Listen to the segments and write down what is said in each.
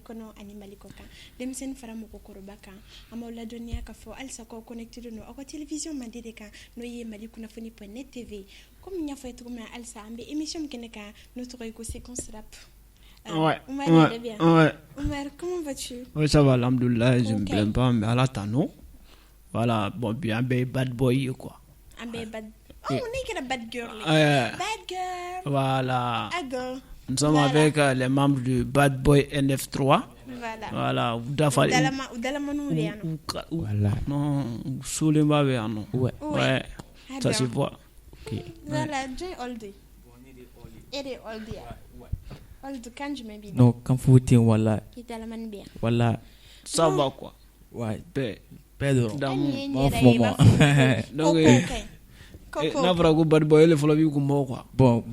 Mali kɔnɔ ani Mali kɔ kan, denmisɛnnin fara mɔgɔkɔrɔba kan. An b'aw ladɔnniya k'a fɔ halisa k'aw connecté don aw ka télévision mandi de kan, n'o ye Mali kunnafoni.net TV. Komi n y'a fɔ a ye cogo min na, halisa an bɛ émission min kɛnɛ kan, n'o tɔgɔ ye ko Séquence Rap. Umar yɛrɛ bɛ yan. Umar, comment vas-tu? Oui, ça va, alhamdoulilah, je ne me plains pas, mais Ala tanu. Voilà, bon, bi an bɛɛ ye bad boy ye quoi. An bɛɛ ye bad. Oh, ne kɛra bad girl ye. Bad girl. Voilà. Adon. Nous sommes avec les membres du Bad Boy NF3. Voilà. Voilà, u dafa Dalama u dalamaniw de yan nɔ. U Voilà. Non, u solenba bɛ yan nɔ. Ouais. Ça se voit. Ok. Voilà, jɔn ye Old ye? E de ye Old ye wa? Old, kan jumɛn b'i da? Non, kan foyi tɛ yen, walahi. I dalamani bɛ yan. Walahi. Ça va quoi. Ouais. Bɛɛ. Bɛɛ dɔrɔn. Hali D'amour. ni ye n B'a yɛrɛ fɔ ye, i b'a ma. fɔ ko Donc, ko ka ɲi. Ko ko n'a fɔra ko bad boy, ele fɔlɔ b'i kun bɔ quoi. Bon,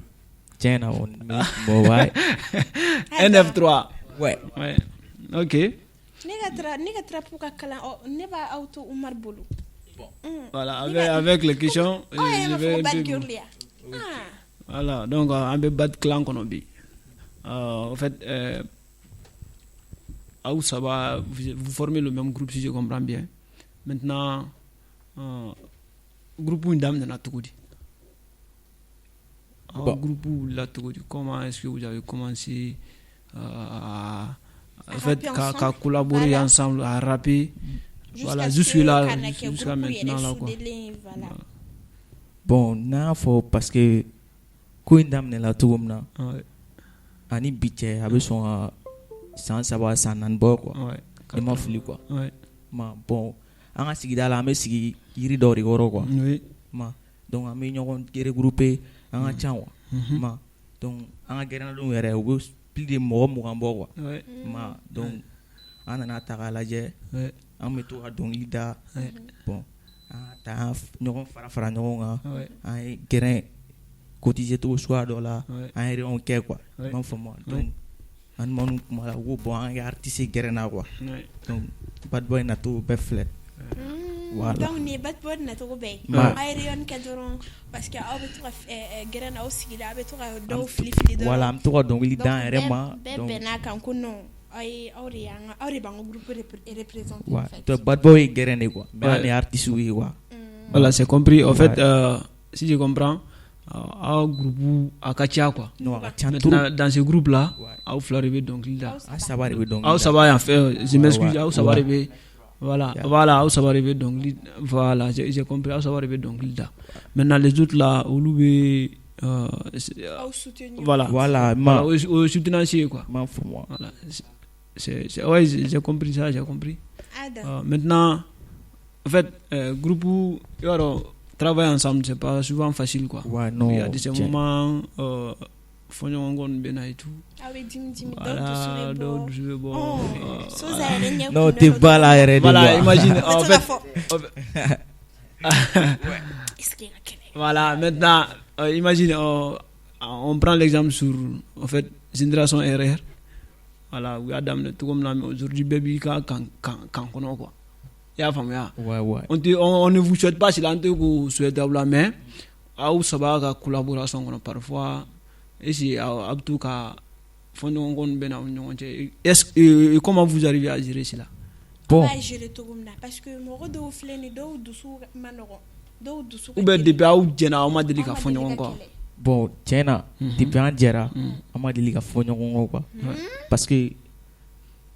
tiɲɛ na, o bon, ouais. NF3. Ouais. Ouais. Ok. Ne ka trap ka kalan ɔ, ne b'a aw to Umar bolo. Voilà, avec les questions, Aw yɛrɛ je b'a fɔ vais ko un bad peu girl ya. Ah. Voilà, donc an bɛ bad clan kɔnɔ bi. En fait, aw saba, vous formez le même groupe si je comprends bien. Maintenant, groupe in daminɛna cogo di? Aw Bon. groupe wulila cogo di? Comment est-ce que vous avez commencé À en fait, rapper qu'à ensemble. collaborer ensemble, à rapper? Jusqu'à Voilà, ce jusque que là, ka na kɛ jusqu'à groupe yɛrɛ maintenant là quoi. soudelen, voilà. Bon, n'a y'a fɔ parce que ko in daminɛla cogo min na ani bi cɛ, a bɛ sɔn ka san 3, san 4 bɔ quoi. Ne ma fili quoi. Ma bon, an ka sigida la, an bɛ sigi yiri dɔw de kɔrɔ quoi. Ma donc an bɛ ɲɔgɔn regrouper, an ka ca quoi. Ma donc an ka gɛrɛnnadenw yɛrɛ, u bɛ plus de mɔgɔ 20 bɔ quoi. Ma donc an nana ta k'a lajɛ, an bɛ to ka dɔnkili da. Bon, an ka ta an ɲɔgɔn fara fara ɲɔgɔn kan, an ye gɛrɛn cotiser cogo suguya dɔ la, an ye réunion kɛ quoi. I m'a faamu wa? Donc an ni minnu kumana, u ko bon, an ka kɛ artiste gɛrɛn na quoi. Donc Bad Boy nacogo bɛɛ filɛ. Voilà. Donc nin ye Bad Boy nacogo bɛɛ ye. Ma Aw ye réunion kɛ dɔrɔn parce que aw bɛ to ka gɛrɛn na, aw sigira, aw bɛ to ka dɔw fili fili dɔrɔn. Voilà, an bɛ to ka dɔnkili Donc da an yɛrɛ ma. bɛɛ Donc bɛnn'a kan ko non, aw ye aw de y'an ka aw de b'an ka groupe représenter en fait. Donc Bad Boy ye gɛrɛn de quoi, mais an de ye artiste ye quoi. Voilà, c'est compris. En fait, si je comprends, aw groupe a ka ca quoi. Non, a ka ca trop. Maintenant, dans ce groupe là, aw fila de bɛ dɔnkili da. An saba de bɛ dɔnkili Aw da. saba yan fɛ, je m'excuse, aw saba de bɛ, voilà, voilà, aw saba de bɛ dɔnkili, voilà, j'ai compris, aw saba de bɛ dɔnkili da. Maintenant, les autres là, olu bɛ Aw soutenir. Voilà. Voilà, ma Voilà, o ye soutenance ye quoi. M'a faamu wa? Voilà, c'est ouais, j'ai compris ça, j'ai compris. Ada. Maintenant, en fait, groupe, i b'a dɔn, travailler ensemble, c'est pas souvent facile quoi. Ouais, non, Il y a des tiɲɛ. moments, fɔɲɔgɔnkɔ ninnu bɛ na et tout. Aw bɛ dimi dimi, dɔw dusu Voilà, bɛ dɔw bɔ. dusu bɛ bɔ. Oh, Sosa yɛrɛ ɲɛ Non, kunnen tɛ don ba la yɛrɛ de Voilà, quoi. imagine, U bɛ en to ka fait, fɔ. En fait, Est-ce que ka kɛnɛ? Voilà, maintenant, imagine, on prend l'exemple sur, en fait, Génération RR. Voilà, u y'a daminɛ cogo min na, mais aujourd'hui, bɛɛ b'i ka kan kɔnɔ quoi. I y'a faamuya? Ouais. On ne vous souhaite pas cela, an tɛ k'o souhaiter aw la, mais aw saba ka collaboration kɔnɔ, parfois, est-ce que aw bɛ to ka fɔɲɔgɔnkɔ ninnu bɛ na aw ni ɲɔgɔn cɛ? Est-ce que, comment vous arrivez à gérer cela? Bon. An b'a gérer cogo min na, parce que mɔgɔ dɔw filɛ nin ye, dɔw dusu ma nɔgɔn, dɔw dusu ka Ou bien teli. depuis aw jɛna, aw ma deli Aw ka ma fɔ deli ɲɔgɔn ka kɔ? kɛlɛ. Bon, tiɲɛ na, depuis an jɛra, an ma deli ka fɔ ɲɔgɔn kɔ quoi. Parce que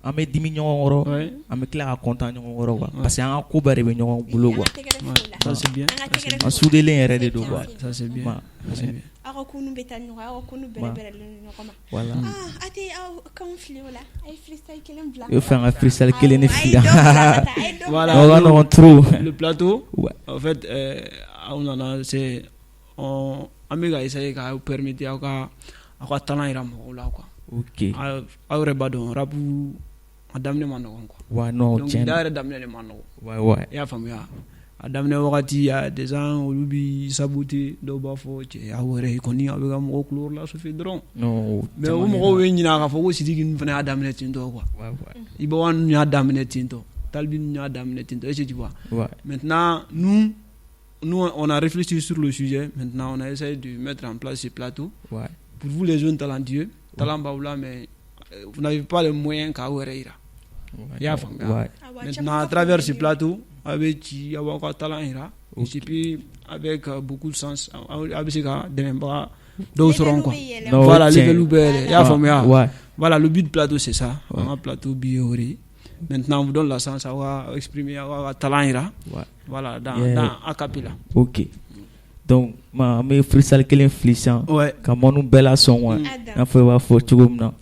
an bɛ dimi ɲɔgɔn kɔrɔ, an bɛ tila ka content ɲɔgɔn kɔrɔ quoi. Parce que an ka ko bɛɛ de bɛ ɲɔgɔn bolo quoi. An ka tɛgɛrɛ f'o la. Ça c'est bien. An ka tɛgɛrɛ An f'o la. soudelen yɛrɛ de don quoi. Ça c'est bien. Ma Ça c'est bien. Aw ka kunu bɛ taa ɲɔgɔn, aw ka kunu bɛrɛ bɛrɛlen don ɲɔgɔn ma. Voilà. Ah, a tɛ aw kanw fili o la, a ye freestyle kelen bila. I bɛ fɛ an ka freestyle kelen de Awɔ, a fili. ye dɔ bila ka taa, a ye dɔ Voilà. bila. O ka nɔgɔn trop. Le plateau, en fait, aw nana, c'est an bɛ ka essayer k'aw permettre aw ka talent yira mɔgɔw la quoi. Ok. Aw yɛrɛ b'a dɔn, rap a daminɛ ma nɔgɔn quoi. Ouais, non, Donc tiɲɛ da na. yɛrɛ daminɛ de ma nɔgɔn. I y'a faamuya? A daminɛ wagati, y a des gens, olu bi saboter, dɔw b'a fɔ cɛ, aw yɛrɛ kɔni, aw bɛ ka mɔgɔw kulukɔrɔ la sɔfɛ dɔrɔn. Non, Mais o caman mɔgɔw kɛra. bɛ ɲinɛ k'a fɔ ko Sidiki ninnu fana y'a daminɛ ten tɔ quoi. Iba ninnu y'a daminɛ ten tɔ, Talibi ninnu y'a daminɛ ten tɔ, est-ce que tu vois? Ouais. Maintenant, nous, nous, on a réfléchi sur le sujet. Maintenant, on a essayé de mettre en place ce plateau. Pour vous, les jeunes talentueux, talent b'aw la, mais vous n'avez pas les moyens k'aw yɛrɛ yira. I y'a faamuya? Maintenant, à travers ce plateau, a bɛ ci, aw b'aw ka talent yira, et puis avec beaucoup de chance, aw bɛ se ka dɛmɛbaga dɔw sɔrɔ quoi. Voilà, level bɛ yɛlɛ. I y'a faamuya? Voilà, le but du plateau, c'est ça. An ka plateau bi ye o de ye. Maintenant, on vous donne la chance aw ka exprimer, aw ka talent yira. Voilà, dans a cappella. Ok. Donc an bɛ freestyle kelen fili sisan ka mɔnu bɛɛ lasɔn quoi, i n'a fɔ i b'a fɔ cogo min na.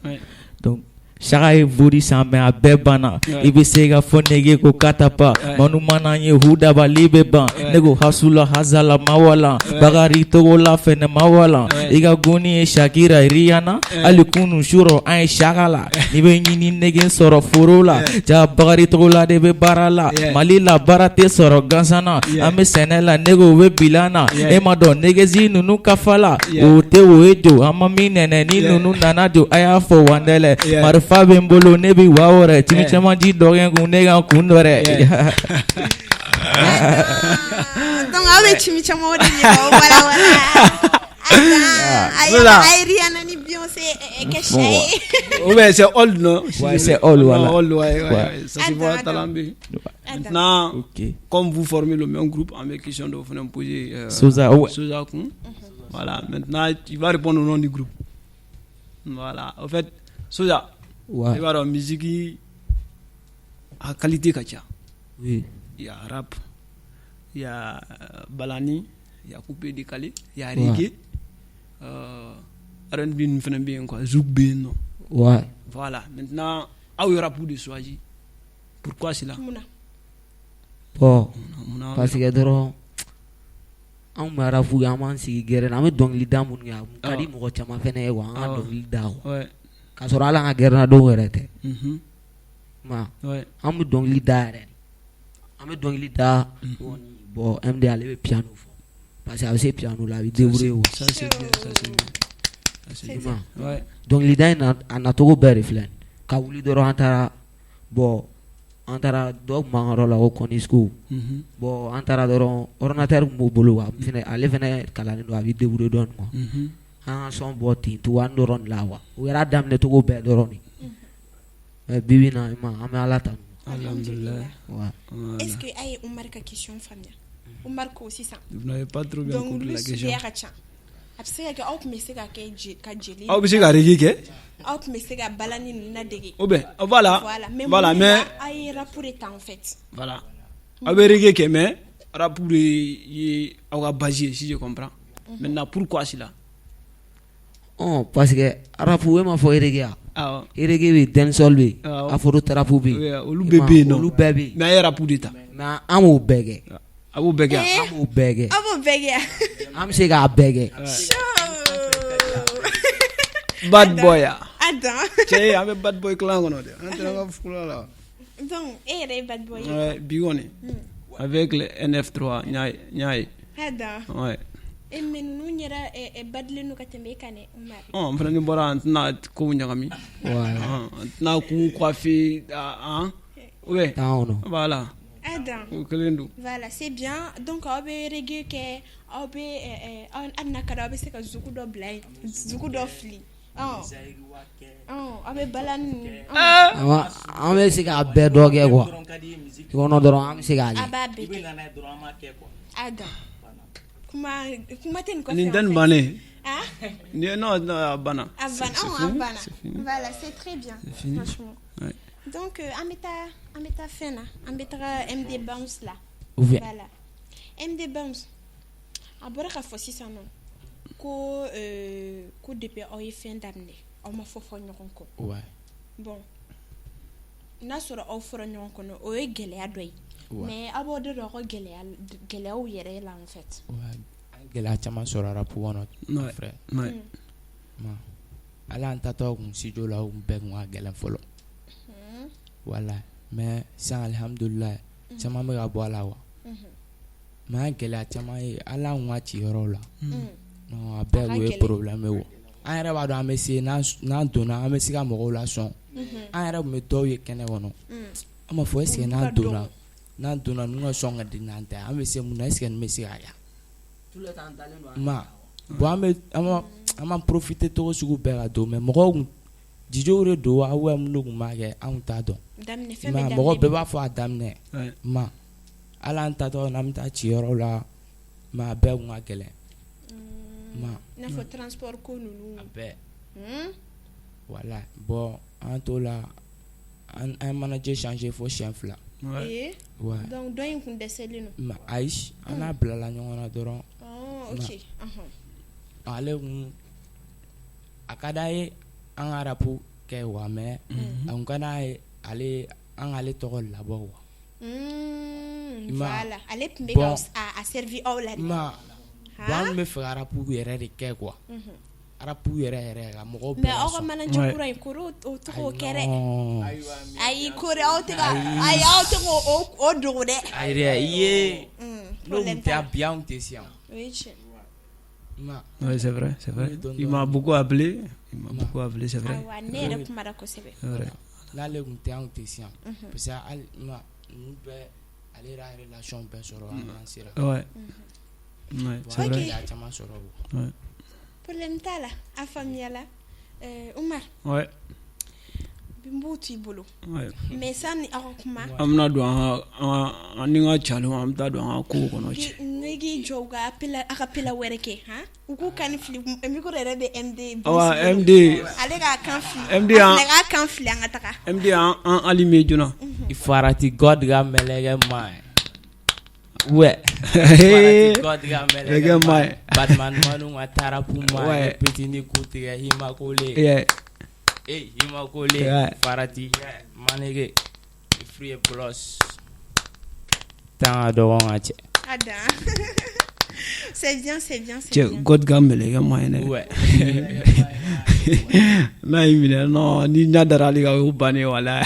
Donc Saka ye bori san mais a bɛɛ banna, i bɛ se ka fɔ nege ko katapa manu mana ye hu dabali bɛ ban, ne ko hasula hazala mawala Bakari Togola fɛnɛ mawala, i ka goni ye Shakira Rihanna, hali kunun surɔ an ye Saka la, n'i bɛ ɲini nege sɔrɔ foro la, ja Bakari Togola de bɛ baara la, Mali la baara tɛ sɔrɔ gansan na, an bɛ sɛnɛ la, ne ko u bɛ bilan na, e ma dɔn negezi ninnu kafa la, o tɛ o ye jo, an ma min nɛnɛ ni ninnu nana jo, a y'a fɔ wandɛlɛ marifa bɛ n bolo, ne bɛ wa wɛrɛ timi caman ji dɔ kɛ n kun, ne ka kun dɔ dɛ. Donc aw bɛ cimi caman o de ɲɛ o wala wala. A ye Rihanna ni Beyoncé kɛ sɛ ye. Ou bien c'est old, non? Ouais, c'est old, voilà. Old, ouais. Ça se voit, talent bɛ. Maintenant, comme vous formez le même groupe, an bɛ question dɔw fana poser. Soza, ouais. Soza kun. Voilà, maintenant tu vas répondre au nom du groupe. Voilà, en fait, Soza. I b'a dɔn, musique a qualité ka ca. Il y a rap, il y a balani, il y a coupé décalé, il y a reggae, R&B ninnu fana bɛ yen quoi, zouk bɛ yen nɔ. Voilà, maintenant aw ye rap de choisi. Pourquoi cela? Bon, parce que dɔrɔn anw bɛ rap kɛ, an b'an sigi gɛrɛn na, an bɛ dɔnkili da minnu kɛ, a ka di mɔgɔ caman fana ye quoi, an ka dɔnkili da quoi. K'a sɔrɔ hali an ka gɛrɛnnadenw yɛrɛ tɛ. An bɛ dɔnkili da yɛrɛ, an bɛ dɔnkili da. Bon, MD ale bɛ piano fɔ parce que a bɛ se piano la, a bɛ débrouiller quoi. Ça c'est bien, ça c'est bien. Ça c'est bien. Ouais. Dɔnkilida in a nacogo bɛɛ de filɛ nin ka wuli dɔrɔn, an taara, bon, an taara dɔw tun b'an ka yɔrɔ la ko Kɔnisco. Bon, an taara dɔrɔn, ordinateur tun b'o bolo quoi, ale fana kalannen don, a bɛ débrouiller dɔɔnin quoi. An ka son bɔ ten togoya dɔrɔn de la quoi, o yɛrɛ daminɛ cogo bɛɛ dɔrɔn de. Mais bi bi in na, an bɛ Ala tanu. Alhamdulillah. Est-ce que a ye Umar ka question faamuya? Umar ko sisan. Vous n'avez pas trop bien compris la question. Dɔnkili suguya ka ca. A bɛ se ka kɛ aw tun bɛ se ka kɛ ka jeli. Aw bɛ se ka reggae kɛ. Aw tun bɛ se ka balani ninnu ladege. Ou bien voilà. Voilà, mais aw ye rap de ta en fait. Voilà. Aw bɛ reggae kɛ, mais rap de ye aw ka base ye, si je comprends. Maintenant, pourquoi cela? Ɔ, parce que rap, e m'a fɔ reggae wa? Awɔ. Reggae bɛ yen, dancehall bɛ yen, afro trap bɛ yen. Olu bɛɛ bɛ yen nɔ. Olu bɛɛ bɛ yen. Mais a ye rap de ta. Mais an b'o bɛɛ kɛ. A b'o bɛɛ kɛ. An b'o bɛɛ kɛ. Aw b'o bɛɛ kɛ. An bɛ se k'a bɛɛ kɛ. Bad boy ya. Attends. Cɛ, an bɛ bad boy clan kɔnɔ dɛ. An tɛ an ka fura la. Donc e yɛrɛ ye bad boy ye. Ouais, bi kɔni. Avec le NF3 n y'a ye. Attends. Ouais. E mais ninnu yɛrɛ badilen don ka tɛmɛ e kan dɛ, Umar. Ɔ, n fana ni bɔra, an tɛna kow ɲagami. An tɛna k'u coiffer an. Ouais. T'an kɔnɔ. Voilà. Attends. O kelen don. Voilà, c'est bien. Donc aw bɛ reggae kɛ, aw bɛ hali n'a ka di aw bɛ se ka zouk dɔ bila yen, zouk dɔ fili. Aw bɛ balani ninnu. An bɛ se k'a bɛɛ dɔ kɛ quoi. Kɔnɔ dɔrɔn an bɛ se k'a kɛ. A b'a bɛɛ kɛ. Attends. Kuma kuma tɛ nin kɔfɛ. Nin tɛ nin bannen. Ah? Non, non, a banna. A banna, a banna. Voilà, c'est très bien. Franchement. Ouais. Donc an bɛ taa, an bɛ taa fɛn na, an bɛ taga MD Bounce la. Voilà. MD Bounce. A bɔra k'a fɔ sisan nɔ ko depuis aw ye fɛn daminɛ, aw ma fɔ fɔ ɲɔgɔn kɔ. Bon, n'a sɔrɔ aw fɔra ɲɔgɔn kɔ, o ye gɛlɛya dɔ ye. Mais aw b'aw da don aw ka gɛlɛyaw yɛrɛ la en fait. An ye gɛlɛya caman sɔrɔ rap kɔnɔ, frère. Hali an taatɔ kun studio la, o bɛɛ kun ka gɛlɛn fɔlɔ. Wala, mais sisan, alihamudulilayi, caman bɛ ka bɔ a la quoi. Mais an ye gɛlɛya caman ye, hali an kun ka ci yɔrɔw la. Non, a bɛɛ kun ye problème ye quoi. An yɛrɛ b'a dɔn an bɛ se, n'an donna, an bɛ se ka mɔgɔw lasɔn. An yɛrɛ tun bɛ dɔw ye kɛnɛ kɔnɔ. An b'a fɔ est ce que n'an donna ninnu ka sɔn ka di n'an ta ye, an bɛ se mun na, est ce que ninnu bɛ se k'a kɛ? Ma bon, an bɛ an b'an profiter cogo sugu bɛɛ ka don, mais mɔgɔw kun DJw de don wa ou minnu tun b'a kɛ anw t'a dɔn. Daminɛ fɛn bɛɛ daminɛ mɔgɔ bɛɛ b'a fɔ a daminɛ ma hali an taatɔ n'an bɛ taa ciyɔrɔ la mais a bɛɛ tun ka gɛlɛn. Ma i n'a fɔ transport ko ninnu. A bɛɛ. Voilà bon an t'o la an ye manager changer fo siɲɛ 2. Ee ouais donc dɔ in tun dɛsɛlen don. Ma ayi an n'a bilala ɲɔgɔn na dɔrɔn. Ɔɔ ok Ale kun a ka d'a ye an ka rap kɛ quoi mais a kun ka d'a ye ale an k'ale tɔgɔ labɔ quoi. Voilà ale tun bɛ ka a servi aw la de. Ma bon an tun bɛ fɛ ka rap yɛrɛ de kɛ quoi. Rap yɛrɛ yɛrɛ ka mɔgɔw bɛɛ Mais aw ka manager kura in kori o tɛ k'o kɛ dɛ. Ayi kori aw tɛ ka ayi aw tɛ k'o dogo dɛ. Ayi dɛ i ye n'o tun tɛ bi anw tɛ se yan. O ye tiɲɛ. Oui, c'est vrai, c'est vrai. Il m'a beaucoup appelé, il m'a beaucoup appelé, c'est vrai. Awa ne yɛrɛ kumara kosɛbɛ. C'est vrai. N'ale tun tɛ anw tɛ se yan parce que hali ma ninnu bɛɛ ale yɛrɛ relation bɛɛ sɔrɔ an sera. Ouais. Ouais, c'est vrai. A caman sɔrɔ Ouais. Problème t'a la a faamuyala Umar. Ouais. N b'u t'i bolo. Ouais. Mais sani aw ka kuma. An bɛna don an ka an ni n ka caliw an bɛ taa don an ka kow kɔnɔ cɛ. Ne k'i jɔ u ka appel a cappella wɛrɛ kɛ han u k'u kan fili micro yɛrɛ bɛ MD. Awa MD. Ale k'a kan fili. MD a fana k'a kan fili an ka taga. MD an allumé joona. Farati God ka mɛlɛkɛ ma ye. Ouais. Farati God ka mɛlɛkɛ ma ye. Batman manu ka tarapu ma ye. Petit ni ku tigɛ hima kole. Yeah. Eh hima kole. Farati manege. Free plus. Tan ka dɔgɔn ka cɛ. Adam. C'est bien, c'est bien, c'est bien. God ka mɛlɛkɛ ma ye dɛ. Ouais. N'a y'i minɛ non ni ɲɛ dara ale kan o y'o bannen ye walahi.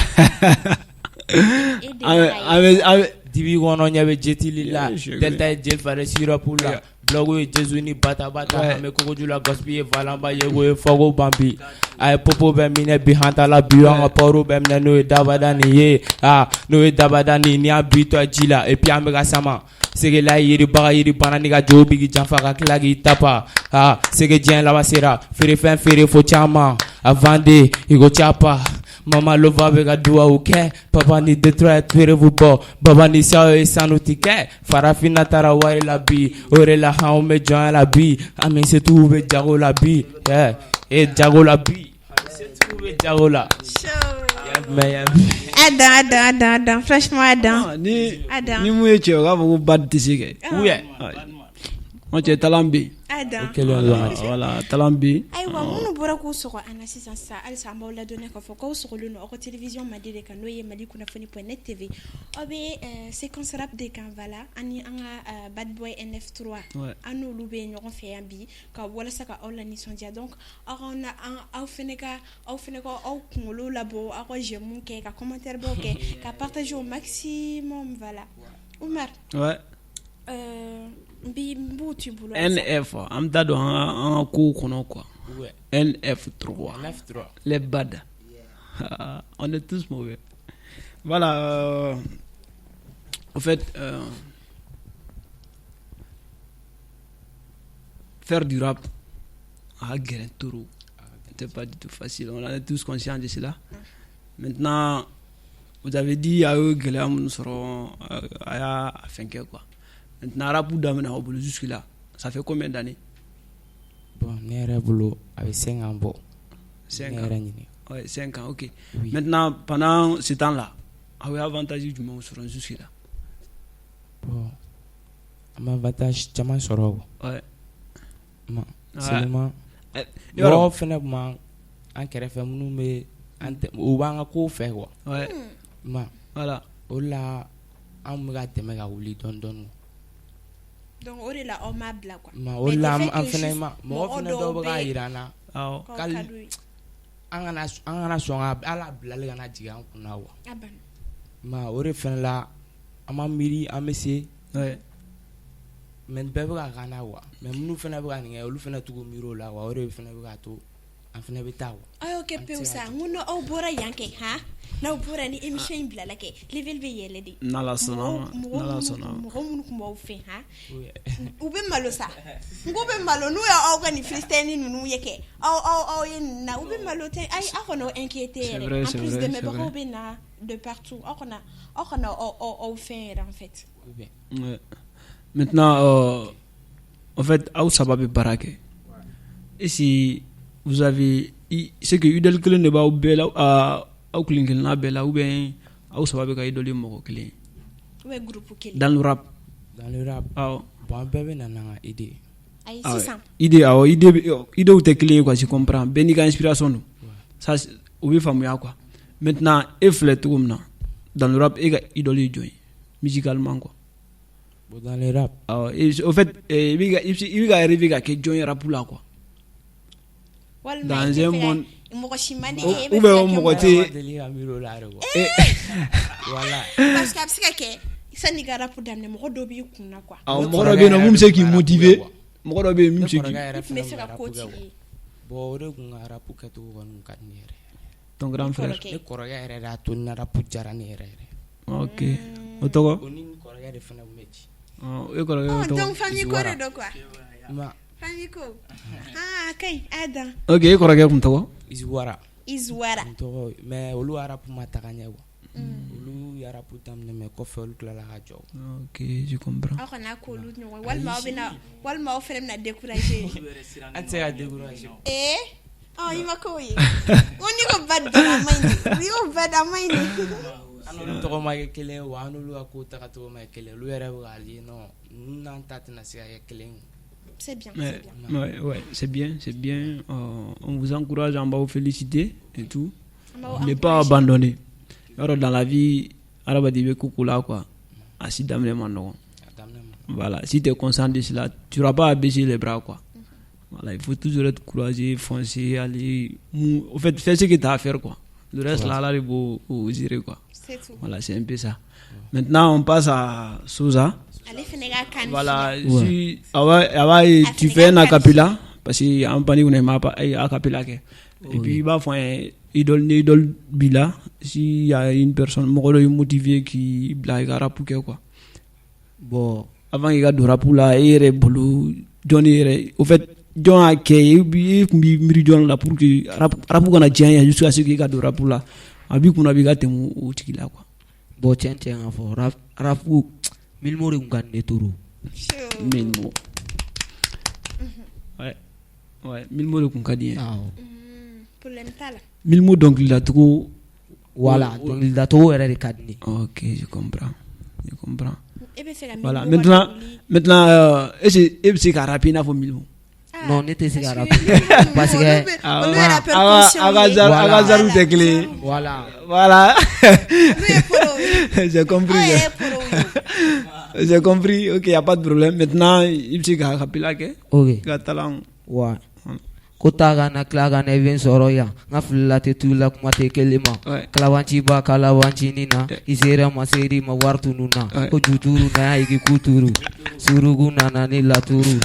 An bɛ Dibi kɔnɔ ɲɛ bɛ jetili la Delta ye jeli falen sirop la Blog ye Jesu ni bata bata an bɛ kogoju la Gaspi ye valanba ye ko ye fɔko ban bi a ye popo bɛ minɛ bi hantala bi an ka pawuro bɛ minɛ n'o ye dabada nin ye aa n'o ye dabada nin ni y'a bi tɔ ji la et puis an bɛ ka sama segela yiribaga yiri bana ni ka jo b'i janfa ka tila k'i tapa aa sege diɲɛ laban sera feerefɛn feere fo caman a vende i ko capa Mama Lova bɛ ka duwawu kɛ papa ni Detroit feerebu bɔ baba ni saw ye sanu ti kɛ farafinna taara wari la bi o de la anw bɛ jɔnya la bi an bɛ setigiw bɛ jago la bi e jago la bi an bɛ setigiw bɛ jago la. Adam Adam Adam Adam franchement Adam. Ni Adam ni mun ye cɛ ye o k'a fɔ ko ba tɛ se kɛ. N cɛ talent bɛ yen. Adam. Voilà talent bɛ yen. Ayiwa minnu bɔra k'u sɔgɔ an na sisan sisan halisa an b'aw ladɔnniya k'a fɔ k'aw sɔgɔlen don aw ka télévision Mandi de kan n'o ye Mali kunnafoni point net TV aw bɛ séquence rap de kan voilà ani an ka bad boy NF3 an n'olu bɛ ɲɔgɔn fɛ yan bi ka walasa ka aw la nisɔndiya donc aw aw fana ka aw fana ka aw kunkolo labɔ aw ka j'aime kɛ ka commentaire baw kɛ ka partager au maximum voilà Umar. Ouais. N b'u t'i bolo. NF an bɛ taa don an ka kow kɔnɔ quoi. NF3. NF3. Les bad. On est tous mauvais. Voilà. En fait, faire du rap a gɛlɛn trop. C'est pas du tout facile. On est tous conscients de cela. Maintenant, vous avez dit a ye gɛlɛya minnu sɔrɔ a y'a fɛn kɛ quoi. Maintenant rap daminɛ aw bolo jusque là ça fait combien d'années? Bon ne yɛrɛ bolo a bɛ 5 ans bɔ. 5 ans. Ouais, 5 ans, ok. Oui. Maintenant pendant ce temps là aw ye avantage jumɛnw sɔrɔ jusque là? Bon an ma avantage caman sɔrɔ. Ouais. Ma seulement mɔgɔw fɛnɛ tun b'an kɛrɛfɛ minnu bɛ u b'an ka kow fɛ quoi. Ouais. Ma voilà. O la an bɛ ka dɛmɛ ka wuli dɔɔni dɔɔni. Donc o de la aw m'a bila quoi. Ma o de la an fɛnɛ ma mɔgɔ fɛnɛ dɔw bɛ k'a jira an na. Awɔ. An kana sɔn ka hali a bilali kana jigin an kunna quoi. A banna. Ma o de fɛnɛ la an ma miiri an bɛ se. Ouais. Mais bɛɛ bɛ ka k'an na quoi. Mais minnu fɛnɛ bɛ ka nin kɛ olu fɛnɛ t'u miiri o la quoi o de fɛnɛ bɛ k'a to. An fana bɛ taa quoi. Aw y'o kɛ pewu sa, n ko n'aw bɔra yan kɛ han, n'aw bɔra ni émission in bilala kɛ, level bɛ yɛlɛ de. N'Ala sɔnna ma, n'Ala sɔnna ma. Mɔgɔ minnu tun b'aw fɛ han, u bɛ malo sa, n ko bɛ malo n'u y'aw ka nin freestyle ninnu ye kɛ, aw aw aw ye nin na, u bɛ malo tɛ, ayi aw kana aw inquiéter yɛrɛ, en plus dɛmɛbagaw bɛ na de partout, aw kana aw fɛn yɛrɛ en fait. Ouais. Maintenant, en fait, aw saba bɛ baara kɛ. Et si vous avez, c'est que idole kelen de b'aw bɛɛ la, aw kelen kelenna bɛɛ la, ou bien aw saba bɛ ka idole ye mɔgɔ kelen ye? Ou bien groupe kelen. Dans le rap. Dans le rap. Awɔ. Bon, an bɛɛ bɛ na n'an ka idée. Ayi sisan. Idée, awɔ, idée idée tɛ kelen ye quoi, je comprends. Bɛɛ n'i ka inspiration don. Ça, o bɛ faamuya quoi. Maintenant, e filɛ cogo min na, dans le rap, e ka idole ye jɔn ye musicalement quoi? Bon, dans le rap. Awɔ, au fait, i bɛ ka rêver ka kɛ jɔn ye rap la quoi? Walima Dans un monde mɔgɔ si man di e, ou bien mɔgɔ tɛ. Deli ka miiri o la yɛrɛ quoi. Voilà. Parce que a bɛ se ka kɛ sanni ka rap daminɛ, mɔgɔ dɔ b'i kun na quoi. Awɔ, mɔgɔ dɔ bɛ yen nɔ mun bɛ se k'i motiver, mɔgɔ dɔ bɛ yen min bɛ se k'i. I tun bɛ se ka k'o tigi ye. Bon, o de kun ka rap kɛcogo kɔni ka di ne yɛrɛ. Ton grand frère. Ne kɔrɔkɛ yɛrɛ de y'a to ni rap diyara ne yɛrɛ yɛrɛ. Ok, o tɔgɔ? O ni n kɔrɔkɛ de fana tun bɛ ci. E kɔrɔkɛ o tɔgɔ? Donc famille ko de don quoi. Famille ko. Ah, a ka ɲi, a dan. Ok, e kɔrɔkɛ kun tɔgɔ? Izuwara. Izuwara. N tɔgɔ, mais olu rap ma taga ɲɛ quoi. Olu ye rap daminɛ, mais kɔfɛ olu tilala ka jɔ. Ok, je comprends. Aw kana k'olu ɲɔgɔn, walima aw bɛna, walima aw fana bɛna décourager. An tɛ se ka décourager. Ee, ɔ i ma k'o ye. N ko n'i ko bad dɔrɔn a man ɲi dɛ. N'i ko bad, a man ɲi dɛ. An n'olu tɔgɔ ma kɛ kelen ye wa, an n'olu ka kow tagacogo ma kɛ kelen ye. Olu yɛrɛ bɛ k'a ye non, ninnu n'an ta tɛna se ka kɛ kelen ye. C'est bien, Ouais, c'est bien. Ouais, c'est bien, c'est bien. On vous encourage, on va vous féliciter et tout. On Ne pas abandonner. Alors, dans la vie, hadamaden bɛ ko ko la quoi. A si daminɛ man nɔgɔn. Voilà, si tu es conscient de cela, tu n'auras pas à baisser les bras quoi. Voilà, il faut toujours être courageux, foncer, aller. En fait, fais ce que tu as à faire quoi. Le reste là, là, il faut gérer quoi. C'est tout. Voilà, c'est un peu ça. Maintenant, on passe à Souza. Ale fana ka kan. Voilà, si awa tu fais un acapella parce que an pani kunna ma acapella kɛ. Et puis i b'a fɔ an ye idole ni idole b'i la, s'il y a une personne, mɔgɔ dɔ y'i motiver k'i bila i ka rap kɛ quoi. Bon, avant k'i ka don rap la, e yɛrɛ bolo jɔn yɛrɛ, au fait, jɔn y'a kɛ i tun b'i miiri jɔn la pour que rap kana diya ye jusqu'à ce que i ka don rap la, a b'i kunna b'i ka tɛmɛ o tigi la quoi. Bon, tiɲɛ tiɲɛ ka fɔ, rap Milmo de tun ka di ne trop. Milmo. Ouais, Milmo de tun ka di n ye. Awɔ. Problème t'a la. Milmo dɔnkilidacogo. Voilà, dɔnkilidacogo yɛrɛ de ka di ne. Ok, je comprends. Je comprends. E bɛ fɛ ka Voilà, Milmo maintenant ka dɔnkili. maintenant est-ce que e bɛ se ka rapper i n'a fɔ Milmo? Non, ne tɛ se ka rapper parce que Olu ye rappeur conscient A ka ye. genre, a ka genre tɛ kelen ye. Voilà. Voilà. Olu ye pro ye. J'ai compris. Aw yɛrɛ ye pro ye. J'ai compris. Ok, y a pas de problème. Maintenant, i bɛ se ka acapella kɛ. Ok. I ka talent. Ouais. Ko ta ka na tila ka na i bɛ n sɔrɔ yan, n ka filila tɛ tu la, kuma tɛ kelen ma. Kalabanciba kalabancinin na, i sera ma seri ma wari tunu na, ko juturu na y'a ku turu, suruku nana ni laturu,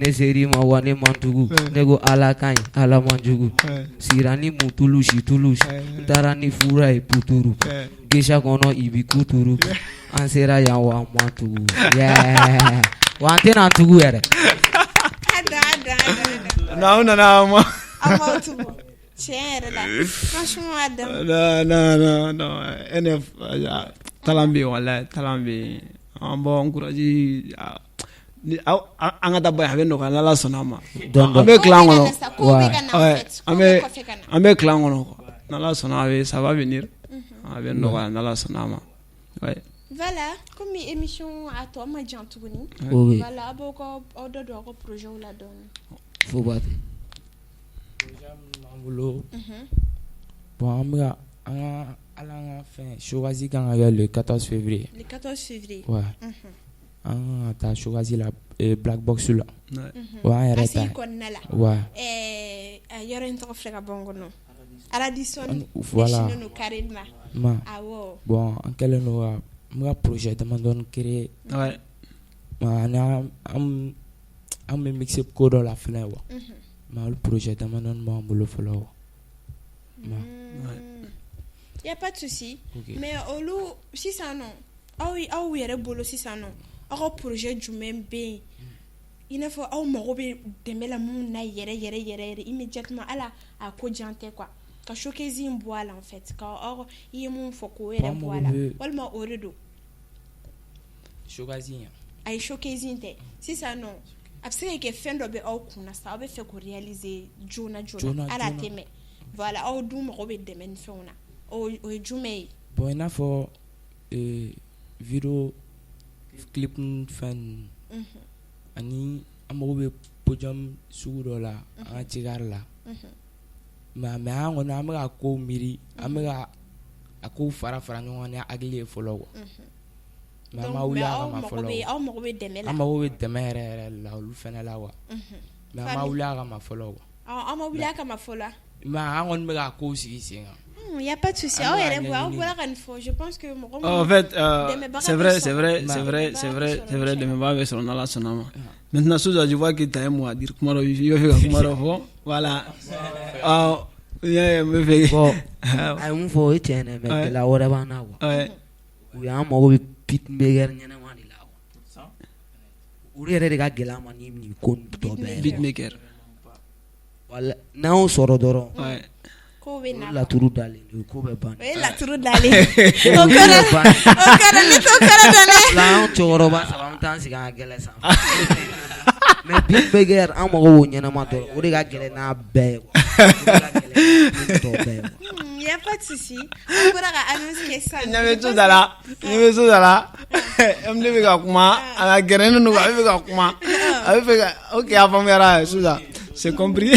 ne seri ma wa ne man tugu, ne ko Ala ka ɲi, Ala man jugu, sira ni mutulu situlu, n taara ni fura ye puturu, gesa kɔnɔ i bi kuturu, an sera yan wa an man tugu. Yeah. Wa an tɛna an tugu yɛrɛ. A dan, a dan, a dan, a dan. Non, aw nana ma. Aw m'aw tugu. Tiɲɛ yɛrɛ la. Franchement, a dan. Non, non, non, non. NF, talent bɛ yen, walahi, talent bɛ yen. An b'aw encourager. Ni aw an ka taa ba ye, a bɛ nɔgɔya n'Ala sɔnna a ma. Dɔɔni An bɛ clan kɔnɔ. Kow bɛ ka na en fait. An Kow bɛ bɛ kɔfɛ ka na. An bɛ clan kɔnɔ quoi. N'Ala sɔnna a bɛ, ça va venir. A bɛ nɔgɔya n'Ala sɔnna a ma. Ouais. Voilà, comme émission a tɔ ma jan tuguni. Oui. Voilà, aw b'aw ka aw da don aw ka projet la dɔɔni. Fo ba tɛ. Projet minnu b'an bolo. Bon, an bɛ ka an ka ala an ka fɛn showcase kan ka kɛ le 14 février. Le 14 février. Ouais. An kan ka taa showcase la Black Box la. O y'an yɛrɛ ta ACI ye. kɔnɔna la. Ouais. Ɛɛ, yɔrɔ in tɔgɔ filɛ ka bɔ n kɔnɔ. Radisson. Voilà. Ɲɛsinnen don carré ma. Ma. Awɔ. Bon, an kɛlen don ka n bɛ ka projet damadɔni créer. Ouais. Ani an bɛ mixer ko dɔ la fɛnɛ quoi. Mais olu projet damadɔni b'an bolo fɔlɔ quoi. Y a pas de souci. Mais olu sisan nɔ aw aw yɛrɛ bolo sisan nɔ aw ka projet jumɛn bɛ yen i n'a fɔ aw mago bɛ dɛmɛ la mun na yɛrɛ yɛrɛ yɛrɛ yɛrɛ immédiatement ala a ko jan tɛ quoi ka showcase in bɔ a la en fait ka aw i ye mun fɔ k'o yɛrɛ bɔ a la walima o de don. Showcase in ayi showcase in tɛ sisan nɔ a bɛ se ka kɛ fɛn dɔ bɛ aw kunna sa aw bɛ fɛ k'o réaliser joona joona ala tɛ mɛn voilà aw dun mago bɛ dɛmɛ ni fɛnw na o ye jumɛn ye. Bon i n'a fɔ vidéo clip fɛn ninnu ani an mago bɛ podium sugu dɔ la an ka cikari la mais an kɔni an bɛ ka kow miiri an bɛ ka a kow fara fara ɲɔgɔn kan ni hakili ye fɔlɔ quoi. Mais an ma wuli a kama fɔlɔ. Aw mago bɛ dɛmɛ la. An mago bɛ dɛmɛ yɛrɛ yɛrɛ la olu fana la quoi. Mais an ma wuli a kama fɔlɔ quoi. Aw ma wuli a kama fɔlɔ. Mais an kɔni bɛ ka kow sigi sen kan. Il y a pas de souci aw yɛrɛ bɔ aw bɔra ka nin fɔ je pense que mɔgɔ minnu en fait c'est vrai c'est vrai c'est vrai c'est vrai c'est vrai dɛmɛbaga bɛ sɔrɔ n'Ala sɔnna ma. Maintenant Sosa je vois que tu as un mot à dire kuma dɔ i bɛ fɛ ka kuma dɔ fɔ voilà. N bɛ fɛ. Bon a ye mun fɔ o ye tiɲɛ ye dɛ mais gɛlɛya wɛrɛ b'an na quoi. U y'an mago bɛ beatmaker ɲɛnama de la quoi. Olu yɛrɛ de ka gɛlɛn an ma ni nin ko tɔ bɛɛ ye. Beatmaker. Wala n'an y'o sɔrɔ dɔrɔn. Ko bɛ na. Laturu dalen don ko bɛ ban. O ye laturu dalen ye. O kɔrɔ o kɔrɔ ne t'o kɔrɔ dɔn dɛ. La anw cɛkɔrɔba saba an bɛ taa an sigi an ka gɛlɛ sanfɛ. Mais beatmaker an mago b'o ɲɛnama dɔrɔn o de ka gɛlɛn n'a bɛɛ ye quoi. O de ka gɛlɛn ni tɔ bɛɛ ye quoi. Il y a pas de souci. An bɔra ka annonce kɛ sisan. Ɲɛ bɛ Sosa la ɲɛ bɛ Sosa la MD bɛ ka kuma a la gɛrɛnen don a bɛ fɛ ka kuma a bɛ fɛ ka ok a faamuyara Sosa c'est compris.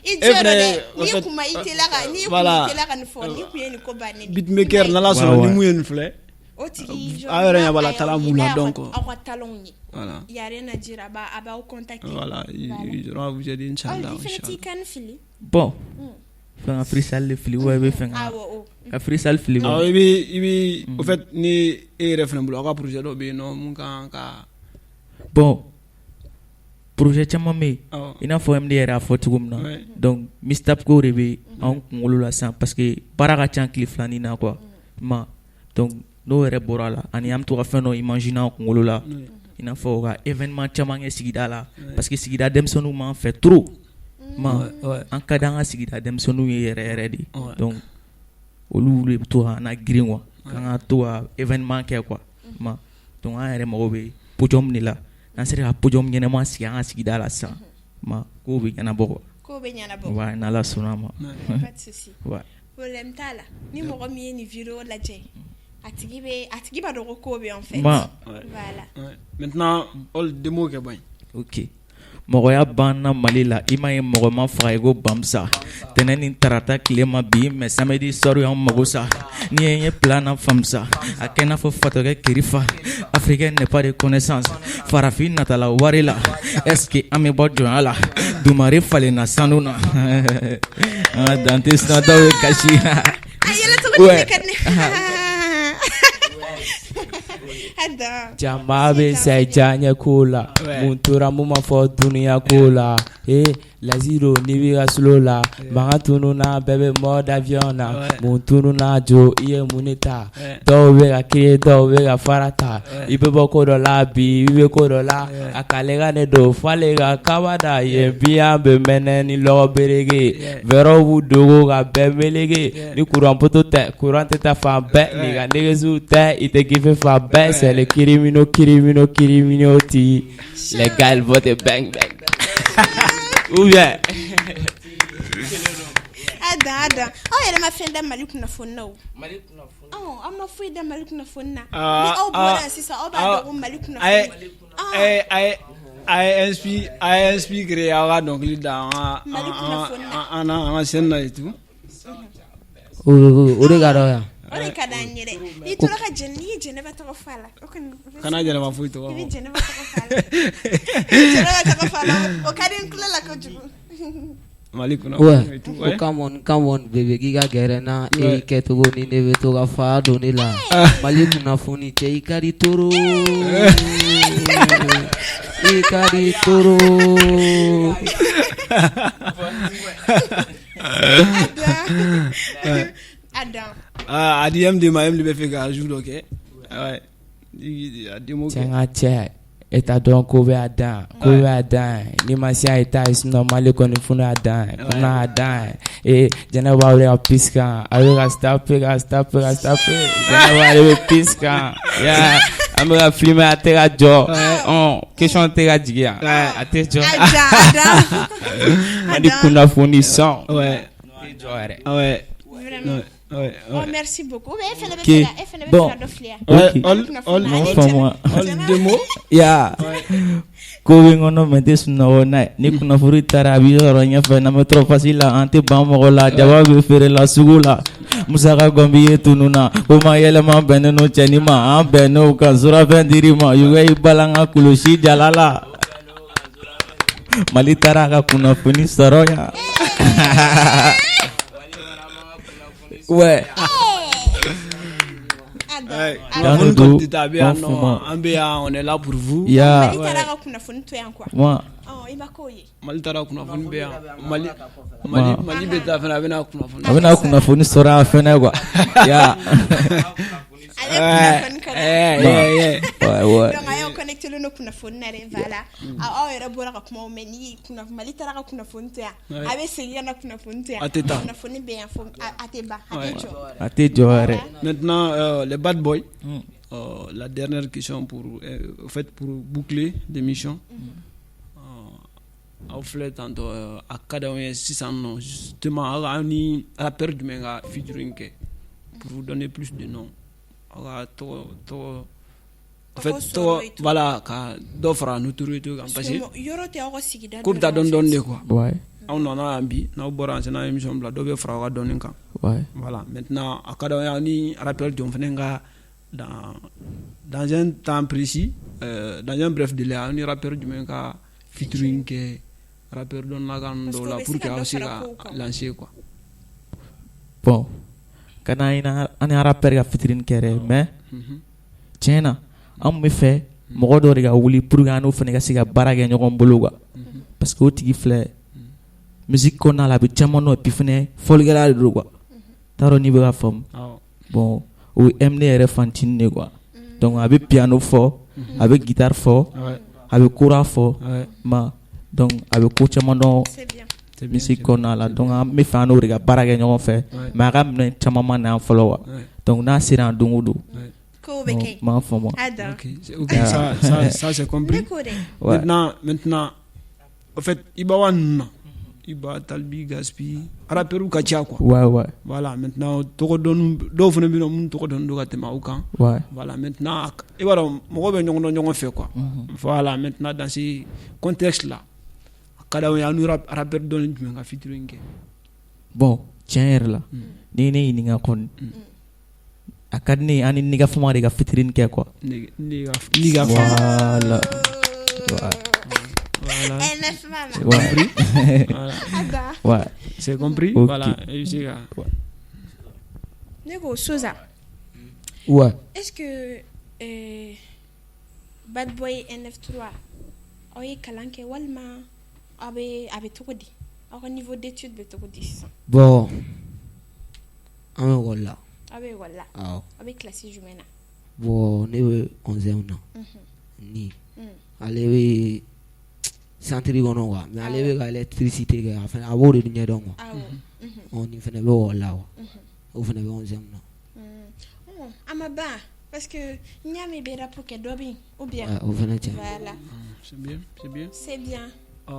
I jɔ dɛ n'i kuma i teliya ka n'i kun i teliya ka nin fɔ n'i kun ye nin ko bannen ye. Beatmaker n'Ala sɔnna ni mun ye nin filɛ. O tigi aw yɛrɛ ɲɛ b'a la talent b'u la donc. Aw ka talent ye. Voilà. Il y a rien à dire a b'aw contacter. Voilà ils auront à vous aider inchallah. I fana t'i kan fili. Bon. Fɛn ka freestyle de fili ou i bɛ fɛ ka freestyle fili. Awɔ i bɛ au fait ni e yɛrɛ fana bolo aw ka projet dɔ bɛ yen nɔ mun kan ka. Bon projet caman bɛ yen i n'a fɔ MD yɛrɛ y'a fɔ cogo min na donc mixtape ko de bɛ anw kunkolo la sisan parce que baara ka ca tile filanin na quoi ma donc n'o yɛrɛ bɔra a la ani an bɛ to ka fɛn dɔ imaginer an kunkolo la i n'a fɔ ka événement caman kɛ sigida la parce que sigida denmisɛnninw m'an fɛ trop ma an ka di an ka sigida denmisɛnninw ye yɛrɛ yɛrɛ de donc olu de bɛ to ka an girin quoi k'an ka to ka événement kɛ quoi ma donc an yɛrɛ mago bɛ podium de la n'an sera ka podium ɲɛnama sigi an ka sigida la sisan ma kow bɛ ɲɛnabɔ quoi kow bɛ ɲɛnabɔ ouais n'Ala sɔnna a ma pas de souci problème t'a la ni mɔgɔ min ye nin vidéo lajɛ a tigi bɛ a tigi b'a dɔn ko ko bɛ en fait ma voilà maintenant ol démo kɛ ban ok mɔgɔya banna Mali la i ma ye mɔgɔ ma faga i ko Bamusa tɛnɛn ni tarata tile ma bi mais samedi soir y'an mago sa n'i ye n ye plan na famusa a kɛ n'a fɔ fatɔkɛ kirifa africain n'est pas de connaissance farafin natala wari la est ce que an bɛ bɔ jɔnya la dumare falenna sanu na an ka dante sinataw ye kasi a yɛlɛ cogo de ka di ne Jama bɛ sa i diyaɲɛ ko la mun tora mun ma fɔ dunuya ko la ee Laziro n'i b'i ka slow la mankan tununna bɛɛ bɛ mode avion na mun tununna jo i ye mun de ta dɔw bɛ ka crier dɔw bɛ ka fara ta i bɛ bɔ ko dɔ la bi i bɛ ko dɔ la a k'ale ka ne don f'ale ka kaba da yen bi an bɛ mɛnɛ ni lɔgɔ bereke fɛɛrɛw b'u dogo ka bɛɛ meleke ni kuran poto tɛ kuran tɛ taa fan bɛɛ n'i ka nɛgɛsiw tɛ i tɛ kife fan bɛɛ c'est le criminaux criminaux criminaux ti les gars ils vont te bang bang ou bien a dan a dan aw yɛrɛ ma fɛn da Mali kunnafoni na o Mali kunnafoni aw ma foyi da Mali kunnafoni na ni aw bɔra yan sisan aw b'a dɔn ko Mali kunnafoni a ye inspiré aw ka dɔnkili da an ka scène na et tout o de ka d'an ye o de ka d'an ye dɛ n'i tora ka jɛnɛ n'i ye Jɛnɛba tɔgɔ fɔ a la o kɔni kana Jɛnɛba foyi tɔgɔ i bɛ Jɛnɛba tɔgɔ fɔ a la i bɛ Jɛnɛba tɔgɔ fɔ a la o ka di n tulo la kojugu Mali kɔnɔ Ouais. Ko come on come on bébé k'i ka gɛrɛ n na e kɛcogo ni ne bɛ to ka fa don ne la Mali kunnafoni cɛ i ka di trop i Kunnafoni ka di trop. Adam. Ah, a di MD ma, MD bɛ fɛ ka ajout dɔ kɛ. Ouais. A démo kɛ. Cɛ n ka cɛ e t'a dɔn ko bɛ a dan ko bɛ a dan n'i ma se a ye taa sinon Mali kɔni funu a dan funu a dan ee Jɛnɛba bɛ ka piste kan a bɛ ka stop ka stop ka stop Jɛnɛba de bɛ piste kan ya an bɛ ka filmer a tɛ ka jɔ ɔn question tɛ ka jigin yan a tɛ jɔ Mali kunnafoni sɔn Ouais. tɛ jɔ yɛrɛ. Ouais. Vraiment. Ouais. Oh, Ouais. merci beaucoup. E fana bɛ Ok. fɛ ka e fana bɛ Bon. fɛ ka dɔ fili yan. Ouais, Ok. ol, M'en faamu. ol deux mots. Ya ko bɛ n kɔnɔ mais n tɛ sunɔgɔ n'a ye ni kunnafoni taara a b'i sɔrɔ ɲɛfɛ n'an bɛ trop facile la an tɛ ban mɔgɔ la jaba bɛ feere la sugu la musaka gɔnbi ye tunun na ko ma yɛlɛma bɛnnen don cɛnin ma an bɛnn'o kan surafɛn dir'i ma yuga y'i balan ka kulusi jala la Mali taara a ka kunnafoni sɔrɔ yan ouais. Adam. Ouais. Dans Kunnafoni le dos, kɔni tɛ taa, a bɛ yan en nɔ, fuma. an bɛ yan, on est là pour vous. Ya Mali taara ka kunnafoni to yan quoi. moi Ɔ, i ma k'o ye. Mali taara kunnafoni bɛ yan. Mali Mali Mali bɛ taa fɛnɛ a bɛna kunnafoni. a bɛna kunnafoni sɔrɔ yan fɛnɛ quoi ya Ale kunnafoni ka di. Eh, eh, eh. ouais ouais Donc a y'aw connecté len don kunnafoni na dɛ voilà. Aw yɛrɛ bɔra ka kumaw mɛn ni Mali taara ka kunnafoni to yan. Ouais. A bɛ segin ka na kunnafoni to yan. A tɛ taa. Kunnafoni bɛ yan fo a tɛ ban a tɛ jɔ. A tɛ jɔ yɛrɛ. Maintenant, les bad boys, la dernière question pour, en fait, pour boucler l'émission. Aw filɛ tantôt a ka d'aw ye sisan nɔ justement aw ni rappeur jumɛn ka featuring kɛ pour vous donner plus de noms aw ka tɔgɔ tɔgɔ en fait Tɔgɔ sɔrɔ tɔgɔ et tout. voilà ka dɔ fara notoriété kan parce que Yɔrɔ tɛ aw ka sigida ko bɛ taa dɔɔni dɔɔni de quoi. Ouais. Aw nana yan bi n'aw bɔra yan sisan n'aw ye émission bila dɔ bɛ fara aw ka dɔnni kan. Ouais. Voilà, maintenant, a ka d'aw ye aw ni rappeur jɔn fana ka dans un temps précis, dans un bref délai aw ni rappeur jumɛn ka featuring kɛ rappeur dɔnnilakan Parce dɔw que la o bɛ pour se que ka aw dɔ se fara ka kow kan. lancer quoi. Bon ka d'an ye an ni rappeur ka featuring kɛ dɛ mais tiɲɛ na an bɛ fɛ mɔgɔ dɔ de ka wuli pour que an n'o fana ka se ka baara kɛ ɲɔgɔn bolo quoi parce que o tigi filɛ musique kɔnɔna la a bɛ caman dɔn et puis fɛnɛ fɔlikɛla de don quoi t'a dɔn n'i bɛ ka faamu. Awɔ. Bon o ye MD yɛrɛ fantinin de quoi donc a bɛ piano fɔ a bɛ guitare fɔ a bɛ kora fɔ ma donc a bɛ ko caman dɔn C'est bien. C'est bien, musique c'est bien. kɔnɔna la donc an bɛ fɛ an n'o de ka baara kɛ ɲɔgɔn fɛ mais a ka minɛn caman ma na yan fɔlɔ quoi donc n'a sera yan don o don Kow bɛ kɛ yen. n b'a faamu. Adam. Ok, ok, ça c'est compris. Ne ko dɛ. Ouais. Maintenant, en fait, Iba One ninnu na, Iba, Talbi, Gaspi, rappeurs ka ca quoi. Ouais ouais. Voilà, maintenant tɔgɔ dɔn dɔw fana bɛ yen nɔ minnu tɔgɔ dɔnnen don ka tɛmɛ aw kan. Ouais. Voilà, maintenant i b'a dɔn mɔgɔw bɛ ɲɔgɔn dɔn ɲɔgɔn fɛ quoi. Voilà, maintenant dans ce contexte là, a ka d'aw ye aw ni rappeur dɔnni jumɛn ka featuring kɛ. Bon tiɲɛ yɛrɛ la n'i ye ne ɲininka kɔni a ka di ne ye an ni Niga Fama de ka featuring kɛ quoi. Niga Niga Fama. Voilà. Ouais. Voilà. NF mama. Ouais. Compris. Voilà. Adam. Ouais. C'est compris. Ok. Voilà, i bɛ se ka Ne ko Soza. Ouais. Est-ce que Bad Boy NF3 aw ye kalan kɛ walima aw bɛ a bɛ cogo di aw ka niveau d'étude bɛ cogo di sisan? Bon an bɛ école la. Aw bɛ école la. Awɔ. Aw bɛ classe jumɛn na? Bon ne bɛ 11 na. Ni ale bɛ centre kɔnɔ quoi mais ale bɛ ka électricité kɛ a fana a b'o de ɲɛdɔn quoi. Awɔ. Ɔ nin fana bɛ école la quoi. O fana bɛ 11 na. A ma ban parce que n y'a mɛn i bɛ rap kɛ dɔ bɛ yen ou bien? Ouais, o fana tiɲɛ. Voilà. C'est bien, c'est bien. C'est bien.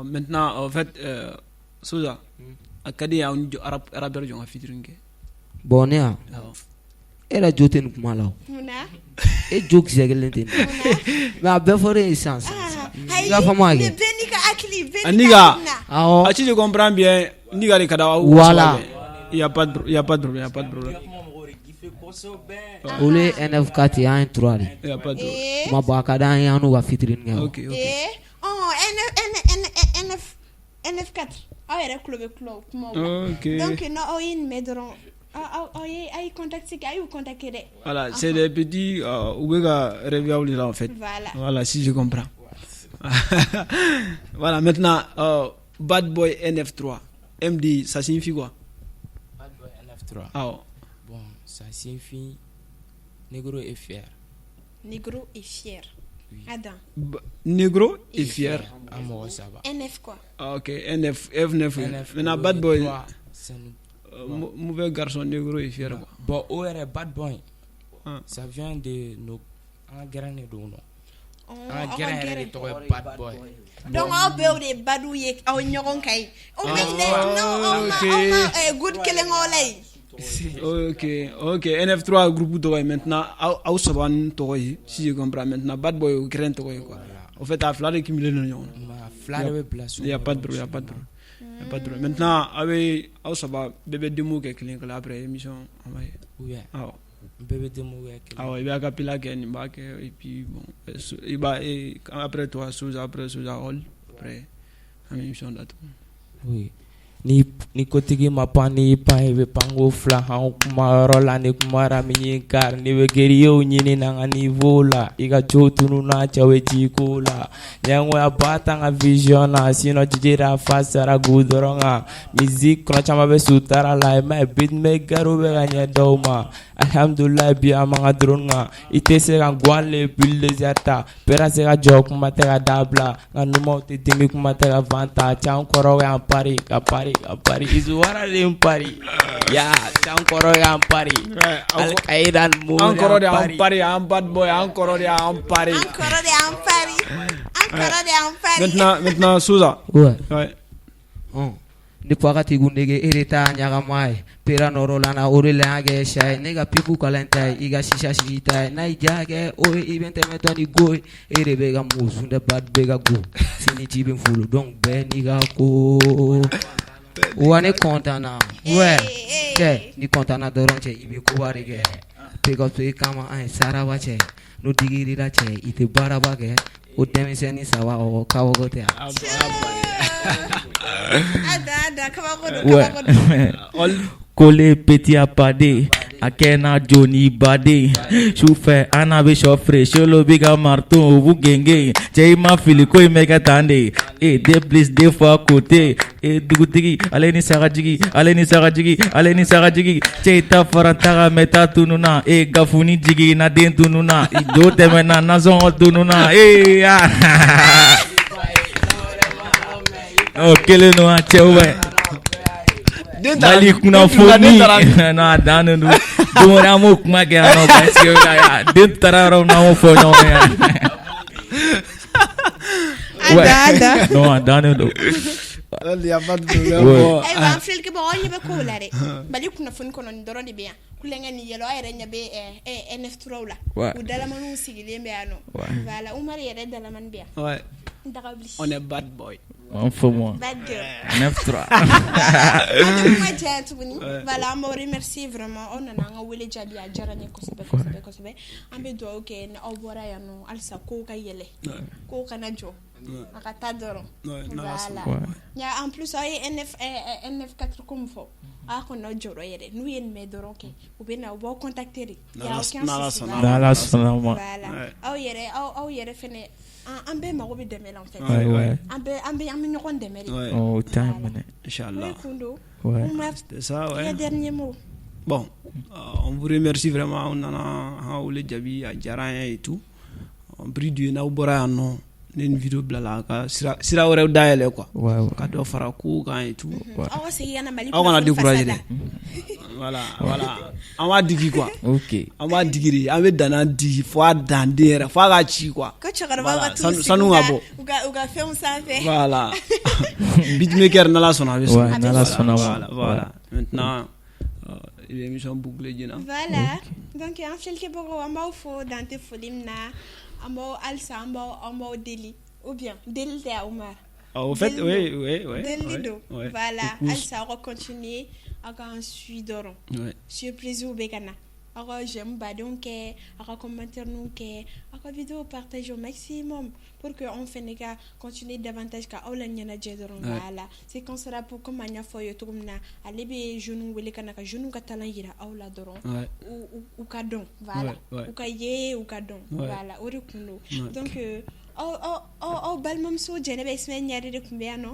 Maintenant, en fait, Soza, a ka di aw ni rappeur jɔn ka featuring kɛ. Bon ne ya Awɔ. e yɛrɛ jo tɛ nin kuma la o. Munna? E jo kisɛ kelen tɛ nin na. Mais a bɛɛ fɔra e ye sisan sisan. Ayi, I ka faamu a ni kɛ. bɛɛ n'i ka hakili bɛɛ n'i Niga, ka hakilina. Awɔ. Ah, si je comprends bien, Niga de ka d'aw Voilà. Il y a pas de il y a pas de problème, il y a pas de problème. Olu ye NF4 ye an ye 3 de. Il y a pas de problème. Kuma bon a ka d'an ye an n'u ka featuring kɛ. Ok, ok. Eh, oh, NF, N, N, NF, NF4. Aw yɛrɛ tulo bɛ kulo kumaw la. Ok. Donc n'aw ye nin mɛn dɔrɔn aw aw ye a ye contact kɛ a y'u contacter dɛ. Voilà, c'est des petits u bɛ ka rêver aw de la en fait. Voilà. Voilà, si je comprends. Voilà, maintenant, Bad Boy NF3, MD, ça signifie quoi? Bad Boy NF3. Awɔ. Bon, ça signifie négro et fier. Négro et fier. Oui. Adam. Négro et fier. An mɔgɔ saba. NF quoi? Ah, ok, NF, F9. NF, Maintenant, Bad Boy, 3, c'est nous. Mauvais garçon, négro et fier quoi. Bon, o yɛrɛ Bad Boy, Ah. ça vient de nos an ka gɛrɛn de don nɔ. Oh, An ka aw ka gɛrɛn yɛrɛ gɛrɛn. de tɔgɔ ye Bad Boy. Donc aw bɛɛ de ye badw ye aw ɲɔgɔn kan ye. O bɛ ɲinɛ non aw ma ok. aw ma good kelen k'aw la yen. Ok, NF3 groupe tɔgɔ ye maintenant aw saba ninnu tɔgɔ ye, si je comprends. Maintenant, Bad Boy o gɛrɛn tɔgɔ ye quoi. Au fait, a fila de cumulé don ɲɔgɔn na. Ma fila de bɛ bila so. Il y a pas de problème, il y a pas de problème. Il y a pas de problème. Maintenant, aw bɛ aw saba bɛɛ bɛ démo kɛ kelen kelen, après émission an b'a ye. Ou bien Awɔ. bɛɛ bɛ démo kɛ kelen. Awɔ, i b'a acapella kɛ, nin b'a kɛ, et puis bon, i b'a après toi Soja, après Soja Hall, après an bɛ émission datugu. Oui. Ni kotigi ma pan, ni y'i pan, i bɛ panko fila. An kuma yɔrɔ la, ni kumara min ye kari, ni bɛ guerrier ɲini n'an ka niveau la, i ka jo tununa, cɛw bɛ jiko la, ɲɛngoya ba t'an ka vision na, sinon jijira fa sara goudron kan. Musique kɔnɔ caman bɛ sutara la, i m'a ye, beatmaker bɛ ka ɲɛ dɔw ma. Alhamdulilayi, bi an b'an ka drone kan, i tɛ se ka guwan le bulldozer ta pera se ka jɔ, kuma tɛ ka dabila, nka numaw tɛ dimi, kuma tɛ ka van ta. Can kɔrɔ y'an pari ka pari ka pari isuwara de n pari ya, can kɔrɔ y'an pari, Al-Qaïda ni An kɔrɔ de y'an y'an pari. pari, an Bad Boy, an kɔrɔ de y'an pari. An kɔrɔ de y'an pari. An kɔrɔ de y'an pari. Maintenant, Soja. Ouais. Ouais. Ɔn, ni wagati kun dege e de ta ɲagama ye pera nɔrɔ la na, o de la y'a kɛ sa ye, ne ka pipu kalan ta ye, i ka sisa sigi ta ye, n'a y'i diya kɛ o ye, i bɛ tɛmɛ tɔ ni go ye, e de bɛ ka muso dɛ, bad bɛ ka go sini ci bɛ folo, donc bɛɛ n'i ka ko wa, ne content na, ouais, cɛ, ni content na dɔrɔn, cɛ, i bɛ koba de kɛ pick up i kama, an ye saraba, cɛ, n'o digir'i la, cɛ, i tɛ baaraba kɛ, o denmisɛnnin saba, o kabako tɛ yan. Ada ada kabako don. Ouais. Kabako don. Kole petit a padé a kɛ n'a joni baden, sufɛ an n'a bɛ sɔ feere, solo b'i ka marteau o b'u genge, cɛ, i ma fili ko in bɛ kɛ tan de e deux plus deux fois côté e dugutigi ale ni sagajigi, ale ni sagajigi, ale ni sagajigi, cɛ, i ta fara ta kan mɛ ta tununa e gafuni jiginna, den tununa, i jo tɛmɛna, nasɔngɔ tununa e ah o kelen don, an cɛw bɛ Mali kunnafoni non, a dan de don, don wɛrɛ an b'o kuma kɛ yan nɔ, parce que den taara yɔrɔ min na, an b'o fɔ ɲɔgɔn ye yan. Ada ada. Non, a dan de don. Il y a pas de problème. Ouais. Bon. Ayiwa, an filɛlikɛbagaw, aw ɲɛ bɛ kow la dɛ. Mali kunnafoni kɔnɔ, nin dɔrɔn de bɛ yan, kulonkɛ ni yɛlɛ, aw yɛrɛ ɲɛ bɛ NF3 la. Ouais. U dalamaniw sigilen bɛ yan nɔ. Ouais. Voilà, Umar yɛrɛ dalamani bɛ yan. Ouais. Dagabili. On est bad boy. An fɔ moi. Bad girl. 9-3. An tɛ kuma janya tuguni. Voilà, an b'aw remercier vraiment, aw nana an ka wele jaabi, a diyara n ye kosɛbɛ kosɛbɛ kosɛbɛ. An bɛ dugawu kɛ ni aw bɔra yan nɔ, halisa kow ka yɛlɛ, kow kana jɔ, a ka taa dɔrɔn. Ouais, n'Ala Voilà. Ouais. Ya, en plus aw ye NF NF4 ko min fɔ, aw kana jɔrɔ yɛrɛ, n'u ye nin mɛn dɔrɔn kɛ, u bɛ na, u b'aw contacter de. Y a aucun N'Ala souci. sɔnna. N'Ala sɔnna ma. Voilà. Ouais. Aw yɛrɛ aw yɛrɛ fɛnɛ, an bɛɛ mago bɛ dɛmɛ la en fait. Ouais. An bɛɛ an bɛ ɲɔgɔn dɛmɛ de. Ouais. O temps minɛ. O Inch'Allah. de kun don. Ouais. Umar, C'est ça, i ouais. ka dernier mot. Bon, on vous remercie vraiment. On nana an wele jaabi, a diyara an ye et tout. On prie Dieu, n'aw bɔra yan nɔ, ni nin vidéo bilala, a ka sira wɛrɛw dayɛlɛ quoi. Ouais. Ka dɔ fara kow kan et tout. Ouais. Aw ka segin ka na Mali Aw kana kunnafoni décourager fasa dɛ. Voilà. An b'a digi quoi. Ok. An b'a digi de, an bɛ danna digi fo a danden yɛrɛ, fo a ka ci quoi. Ko cɛkɔrɔbaw Voilà, ka t'u sigi sanu ka bɔ. u ka fɛnw sanfɛ. Voilà. Beatmaker, n'Ala sɔnna a bɛ sɔn. Ouais, n'Ala sɔnna ma. Voilà. Maintenant, i bɛ émission boucler joona. Voilà. Donc an filɛlikɛbagaw, an b'aw fo dan tɛ foli min na. An b'aw halisa an b'aw deli, ou bien deli tɛ a Umar. Ah, au fait, Deli oui, don. oui. Deli don. Ouais. Voilà, U k'u- halisa aw ka continuer aw k'an suit dɔrɔn. Surprise bɛ ka na. Aw ka j'aime badenw kɛ, aw ka commentaire ninw kɛ, aw ka vidéo partage au maximum pour que anw fɛnɛ ka continuer davantage ka aw la ɲɛnajɛ dɔrɔn. Voilà, séquence rap, comme an y'a fɔ aw ye cogo min na, ale bɛ jeunes wele ka na ka jeunes ka talent yira aw la dɔrɔn. U ka dɔn, voilà. Ouais, ouais. U ka ye, u ka dɔn. Ouais. Voilà, o de kun don. Ouais. Donc Aw aw balimamuso Jɛnɛba Ismaël Ɲare de tun bɛ yan nɔ.